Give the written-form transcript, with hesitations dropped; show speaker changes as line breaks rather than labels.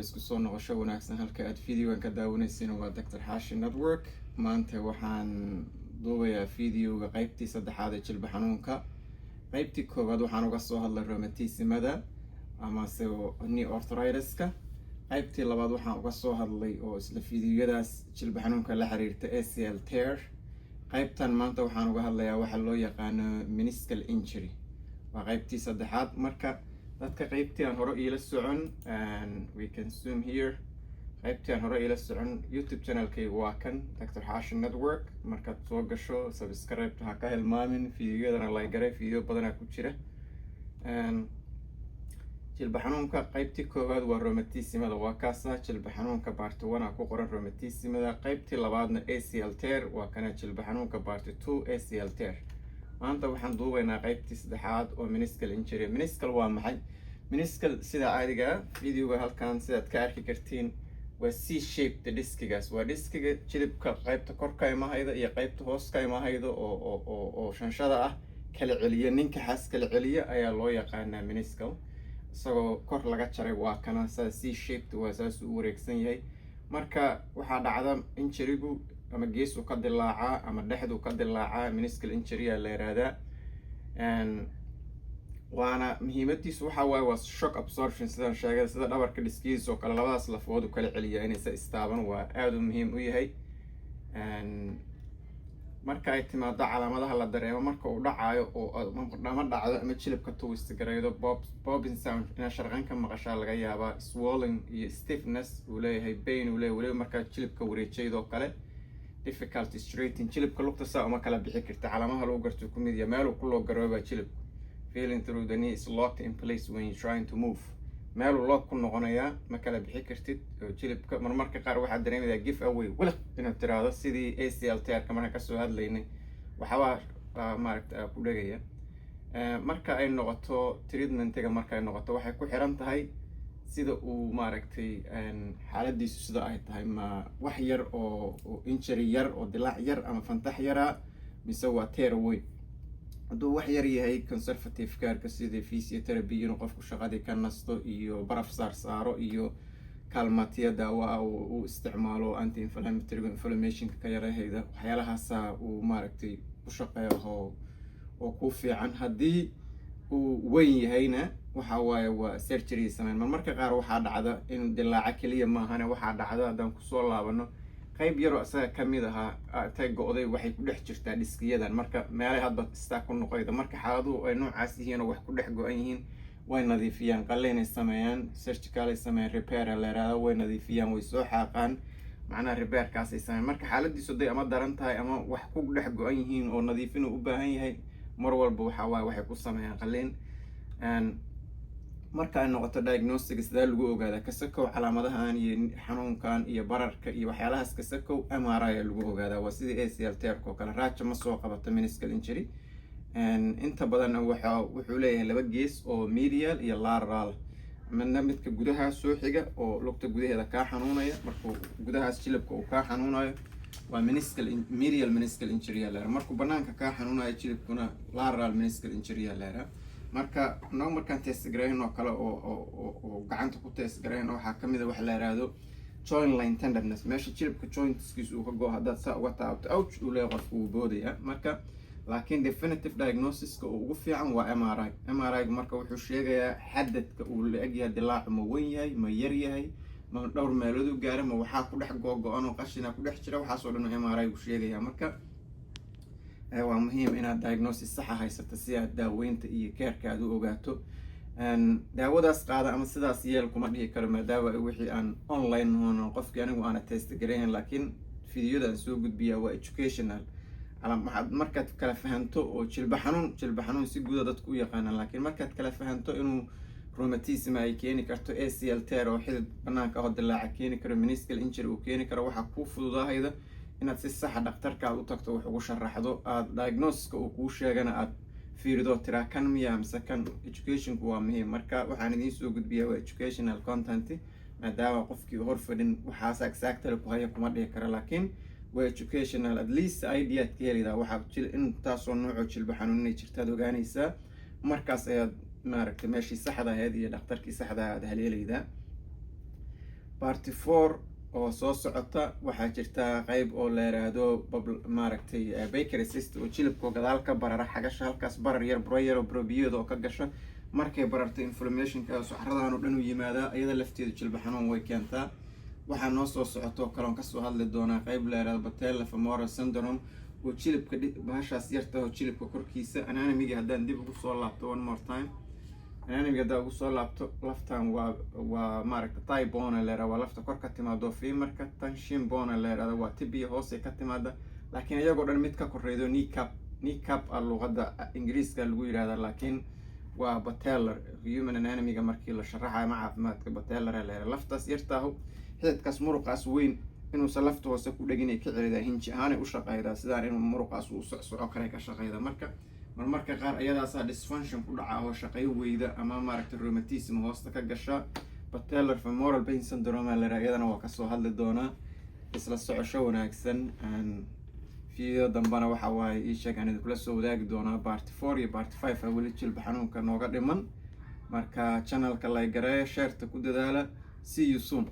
Isku soo noqosho wanaagsan. Halka aad videogan ka daawanaysiin waa Dr Xaashi Network. Maanta waxaan duubayaa videoga qeybtii saddexaad ee jilba xanuunka. Qeybtii koowaad waxaan uga soo hadlay rheumatismada amase knee arthritis-ka. Qeybtii labaad waxaan uga soo hadlay oo isla videoyadaas jilba xanuunka la xiriirta ACL tear. Qeybtan maanta waxaan uga hadlayaa waxa loo yaqaano meniscal injury. Waa qeybtii saddexaad. Marka dadka qeybtii aan hore iila socon, we can zoom here. Qeybtii aan hore iila socon, YouTube channelkaygu waa kan, Dr Xaashi Network. Markaad soo gasho, subscribe ha ka hilmaamin, videoyadana like garee, video badanaa ku jira. Jilba xanuunka qeybtii koowaad waa rheumatismada, waa kaasa jilba xanuunka part one a ku qoran rheumatismada. Qeybtii labaadna ACL tear, waa kana jilba xanuunka part two, ACL tear. Maanta waxaan duubaynaa qeybtii saddexaad oo meniscal injury. Meniscal waa maxay? Meniscal sida caadiga videoga halkan sidaad ka arki kartiin waa C shaped diskigaas. Waa diskiga jilibka qeybta korka imahayda iyo qeybta hoos ka imahayda oo shanshada ah kala celiya, ninka xaas kala celiya ayaa loo yaqaanaa meniscal. Isagoo kor laga jaray waa kana, saa C shaped waa, saas u wareegsan yahay. Marka waxaa dhacda injurygu ama geesu ka dilaacaa ama dhexdu ka dilaacaa, meniscal injury aa la yiraahdaa. Waana muhiimadiisu waxaa waaye waa shock absorption, sidaan sheegay, sida dhabarka dhiskihiis oo kale, labadaas lafood u kala celiya inaysa istaaban. Waa aada u muhiim u yahay. Marka ay timaado calaamadaha la dareemo marka uu dhacayo oo ama dhacdo ama jilibka twist garaydo, popping sound inaad sharqan ka maqashaa laga yaabaa, swelling iyo stiffness uu leeyahay, pain uu leeyahay, weliba markaa jilibka wareejaydoo kale, difficulty straightening jilibka, lugta saa uma kala bixi karta. Calaamadaha lagu garto ku mid yahay meeluu ku loo garoobaa jilibku, feeling through the knee is locked in place when you're trying to move, meeluu lock ku noqonayaa, ma kala bixi kartid oo jilibka. Marmarka qaar waxaad dareemaysaa give away, wiliq inaad tiraahdo, sidii ACL tearka markaan kasoo hadlaynay, waxbaa maaragta ku dhegaya. Marka ay noqoto treatmentiga, marka ay noqoto, waxay ku xiran tahay sida uu maaragtay xaaladiisu sida ay tahay: ma wax yar oo injury yar oo dilaac yar ama fantax yaraa, mise waa tear weyn? Hadduu wax yar yahay, conservative careka sida physiotherapy, inuu qofku shaqadii ka nasto iyo baraf saar saaro iyo kaalmatiya daawo ah uu isticmaalo, anti inflammatory, inflammationka ka yarahayda, waxyaalahaasa uu maaragtay ku shaqeeyo oo ku fiican. Haddii uu weyn yahayna, waxa waaye waa surgery sameyn. Marmarka qaar waxaa dhacda inuu dilaaco keliya maahane, waxaa dhacda, haddaan kusoo laabano, qayb yaroo isaga kamid ahaa intay go-day waxay ku dhex jirtaa dhiskiyadan. Marka meelay hadba istaa ku noqoyda. Marka xaaladuhu ay noocaas yihiin oo wax ku dhex go-an yihiin, way nadiifiyaan, qaleenay sameeyaan, surgical ay sameeyaan, repair la yiraahdo, way nadiifiyaan, way soo xaaqaan, macnaha repairkaasay sameeyaan. Marka xaaladiisu haday ama daran tahay ama wax ku dhex go-an yihiin oo nadiifin uu u baahan yahay, mar walba waxa waaye waxay ku sameeyaan qaliin. Marka ay noqoto diagnostic, sidaa lagu ogaadaa? Kasakow calaamadahan iyo xanuunkan iyo bararka iyo waxyaalahaas, kasakow MRI a lagu ogaadaa. Waa sidii ACL tearka oo kale, raaja ma soo qabato meniscal injury. Inta badanna waxa wuxuu leeyahay laba gees oo medial iyo lateral. Midna midka gudaha soo xiga oo lugta gudaheeda kaa xanuunaya. Markuu gudahaas jilibka uu kaa xanuunayo, waa meniscal, medial meniscal injury aa leeraa. Markuu banaanka kaa xanuunayo jilibkuna, lateral meniscal injury aa leeraa. Marka no markaan test garayn oo kale oo gacanta ku test garayn, waxaa kamid a waxa la yiraahdo joint line tenderness. Meesha jilibka jointskiisa uu ka go, haddaad saa uga taabto, ouch uu leeyahay, qofku wuu boodaya. Marka laakiin definitive diagnosiska oo ugu fiican waa MRI. MRI marka wuxuu sheegayaa xadadka uu la egyahay dilaacu: ma weyn yahay, ma yar yahay, ma dhowr meelood u gaara, ma waxaa ku dhex googo-an oo qashina ku dhex jira? Waxaasoo dhan MRI gu sheegaya. Marka waa muhiim inaad diagnosis saxa haysato si aad daaweynta iyo careka aad u ogaato. Daawadaas qaada ama sidaas yeel kuma dhihi karo, maadaama wixii aan online hono qofkii anigu aana test garaynayn, laakiin videoyada aan soo gudbiyaa waa educational. Waxaad markaad kala fahanto oo jilba xanuun, jilba xanuun si guuda dadku u yaqaanaan, laakiin markaad kala fahanto inuu rheumatism ay keeni karto, ACL tear oo xidid banaanka aho dilaaca keeni karo, meniscal injury uu keeni karo, waxaa kuu fududaahayda inaad si saxa dhakhtarka aad u tagto, wax ugu sharaxdo, aad diagnosiska uu kuu sheegana aad fiirido, tiraa kan miya mise kan. Educationku waa muhiim. Marka waxaan idiin soo gudbiyaa waa educational content, maadaama qofkii hor fadhin waxaas exactly ku haya kuma dhihi karo, laakiin waa educational, at least idea aad ka helaydaa. Waxaa intaasoo noocoo jilba xanuun inay jirtaad ogaanaysaa. Markaas ayaad maaragtay meeshii saxda ahayd iyo dhakhtarkii saxda aad haleelaydaa. Part 4 oo soo socota waxaa jirta qeyb oo la yiraahdo, maaragtay, Baker cyst, oo jilibka gadaal ka barara, xagasha halkaas barar yar, buro yar oo brobiyoda oo ka gasha. Markay bararto, inflammationka suxradahan oo dhan u yimaadaa. Iyada lafteeda jilba xanuun way keentaa. Waxaa noo soo socoto kaloon kasoo hadli doonaa qeyb la yiraahdo patella femoral syndrome, oo jilibka bahashaas yarta oo jilibka korkiisa. Anatomy-ga haddaan dib ugu soo laabto, one more time, anatomy-ga haddaan ugu soo laabto, laftan waa, maaragta, thigh bone la yiraahdo, waa lafta kor ka timaado femurka. Tan shin bone la yiraahdo, waa tibia, hoose ka timaada. Laakiin iyagoo dhan mid ka koreydo kneecap, kneecap a luqadda Ingiriiska lagu yirahda, laakiin waa patellar. Human anatomy-ga markii la sharaxayo ma caafimaadka, patellar la yiraahdo laftaas yartaahu. Xididkaas muruqaas weyn inuusan lafta hoose ku dhegin ay ka celidaa, hinge ahaanay u shaqeydaa, sidaan inuu muruqaas uu socsoco kale ka shaqeyda. Marka marmarka qaar iyadaasaa dysfunction ku dhaca oo shaqeyn weyda ama, maaragtay, rheumatism hoosta ka gasha. Patellar femoral pain syndrome la yiraahdo, iyadana waa kasoo hadli doonaa. Isla socosho wanaagsan. Video dambana waxa waaye, ii sheeg, aan idinkula soo wadaagi doonaa part 4 iyo part 5 a weli jilba xanuunka nooga dhiman. Marka channelka like gareeya, shareta ku dadaala. See you soon.